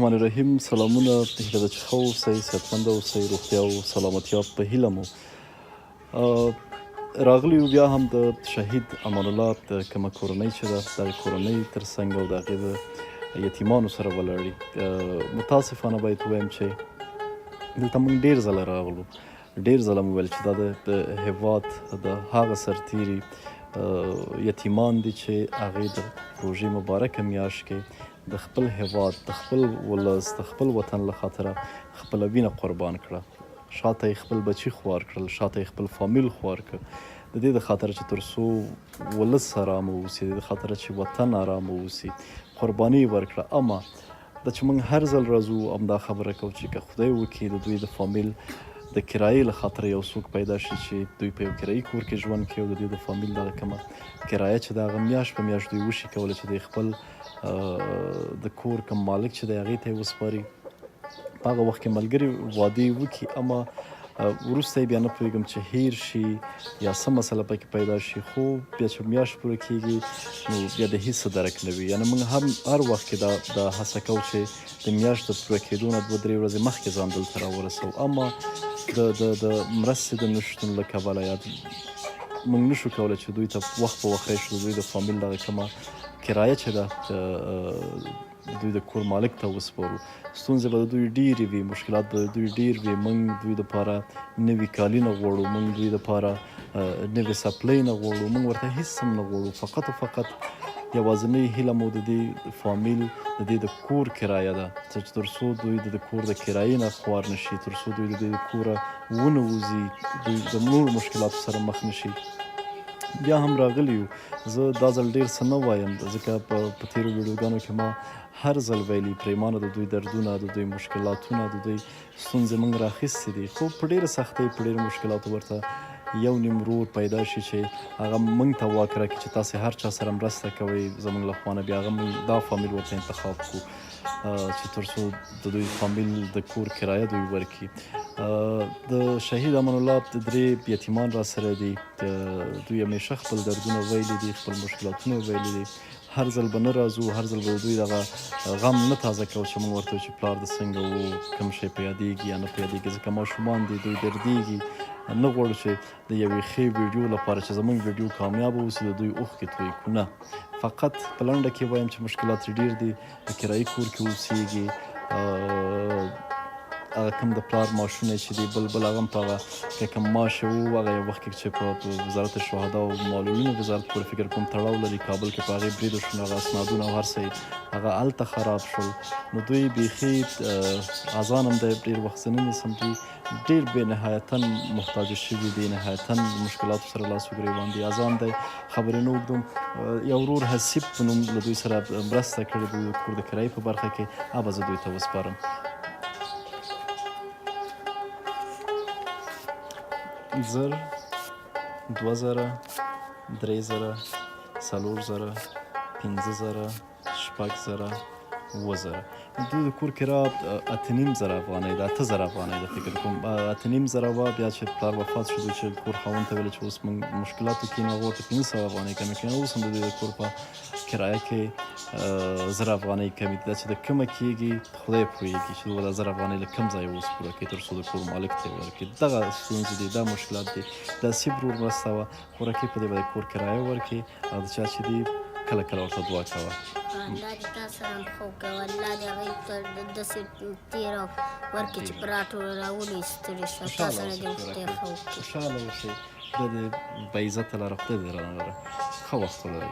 الرحمن الرحیم. سلامونه، هیله ده چې ښه اوسئ، صحتمند اوسئ، روغتیا او سلامتیا په هیله مو راغلي یو. بیا هم د شهید امان الله د کومه کورنۍ چې ده، دغې کورنۍ تر څنګ او د هغې د یتیمانو سره ولاړي. متاسفانه باید ووایم چې دلته موږ ډېر ځله راغلو، ډېر ځله مو ویل چې دا د هیواد د هغه سرتیري یتیمان دي چې هغې د روژې مبارکه میاشت کې د خپل هیواد، د خپل ولس، د خپل وطن له خاطره خپله وینه قربان کړه. شاته یې خپل بچي خوار کړل، شاته یې خپل فامیل خوار کړ، د دې د خاطره چې تر څو ولس ارام اوسي، د دې خاطره چې وطن ارام اوسي، قرباني یې ورکړه. اما دا چې موږ هر ځل راځو همدا خبره کوو چې که خدای وکړي د دوی د فامیل د کرایې له خاطره یو څوک پیدا شي چې دوی په یو کرایي کور کې ژوند کوي او د دوی د فامیل دغه کومه کرایه چې د هغه میاشت په میاشت دوی وشي کولی چې د خپل د کور کوم مالک چې دی هغې ته یې وسپاري، په هغه وخت کې ملګري وعدې وکړي، اما وروسته یې بیا نه پوهېږم چې هیر شي یا څه مسله پکې پیدا شي، خو بیا چې میاشت پوره کېږي نو بیا د هیڅ څه درک نه وي. یعنې موږ هم هر وخت کې دا دا هڅه کوو چې د میاشت د پوره کېدو نه 2 درې ورځې مخکې ځان دلته راورسوو، اما د د د مرستې د نشتون له کبله یا موږ نشو کولی چې دوی ته وخت په وخت راشو، د دوی د فامیل دغه کومه کرایه چې ده د دوی د کور مالک ته وسپارو. ستونزې به د دوی ډېرې وي، مشکلات به د دوی ډېر وي. موږ دوی دپاره نوي کالي نه غواړو، موږ دوی دپاره نوې څپلۍ نه غواړو، موږ ورته هیڅ هم نه غواړو. فقط او فقط یوازینۍ هیله مو د دې فامیل د دې د کور کرایه ده چې تر څو دوی د کور د کرایې نه خوار نه شي، تر څو دوی د دې کوره ونه وځي، دوی د نورو مشکلاتو سره مخ نه شي. بیا هم راغلي یو. زه دا ځل ډېر څه نه وایم، ځکه په تېرو ویډیوګانو کې ما هر ځل ویلي، پریمانه د دوی دردونه، د دوی مشکلاتونه، د دوی ستونزې موږ راخیستې دي، خو په ډېره سختۍ، په ډېرو مشکلاتو ورته یو نیم ورور پیدا شي چې هغه موږ ته واک راکړي چې تاسې هر چا سره مرسته کوئ زموږ له خوا نه، بیا هغه موږ دا فامیل ورته انتخاب کړو چې تر څو د دوی فامیل د کور کرایه دوی ورکړي. د شهید امان الله درې یتیمان را سره دي. دوی همیشه خپل دردونه ویلي دي، خپل مشکلاتونه ویلي دي. هر ځل به نه راځو، هر ځل به د دوی دغه غم نه تازه کوو چې موږ ورته چې پلار د څنګه وو، کوم شی په یادېږي یا نه په یادېږي، ځکه ماشومان دي، دوی دردېږي. نه غواړو چې د یوې ښې ویډیو لپاره چې زموږ ویډیو کامیابه اوسي د دوی اوښکې توی کړو. نه، فقط په لنډه کې وایم چې مشکلات یې ډېر دي. په کرایي کور کې اوسېږي، هغه کوم د پلار معاشونه چې دي، بل بل هغه هم په هغه که کوم معاش یې وو، هغه یو وخت کې چې په وزارت شهدا او معلولینو وزارت پورې فکر کوم تړاو لري، کابل کې په هغې برید وشو، نو هغه اسنادونه او هر څه هغه هلته خراب شول. نو دوی بیخي اذان هم دی، ډېر وخت زه نه نیسم، دوی ډېر بې نهایتا محتاج شوي دي، نهایتا مشکلاتو سره لاس و ګرېوان دي. اذان دی، خبرې نه اوږدوم. یو ورور حسیب په نوم له دوی سره مرسته کړې د کور د کرایې په برخه کې، هغه به زه دوی ته وسپارم. 1000، 2000، 3000، 4000، 5000، 6000، 7000. دوی د کور کرا 8500 افغانۍ ده، 8000 افغانۍ ده، فکر کوم 8500 وه. بیا چې پلار وفات شو، دوی چې کور خاوند ته ویل چې اوس موږ مشکلاتو کې، نو هغه ورته 500 افغانۍ کمې کړې. اوس هم د دوی د کور په کرایه کې 1000 افغانۍ کمې دي. دا چې د کومه کېږي خدای پوهېږي چې دوی به دا 1000 افغانۍ له کوم ځایه اوس پوره کوي تر څو د کور مالک ته یې ورکړي. دغه ستونزې دي، دا مشکلات دي. دا سیب ورور مرسته وه، خورکې په دې به د کور کرایه ورکړي او د چا چې دي کله کله ورته دعا کوه. الله دې تا سره هم ښه وکړي او الله دې هغوی ته داسې تېر او ورکړي چې په راټولو راولو یې ستړي شي. تا سره دې خدای ښه وکړي. خوشحاله اوسئ، خدای دې باعزته لره، خدای دې رانه لره. ښه وخت ولرئ.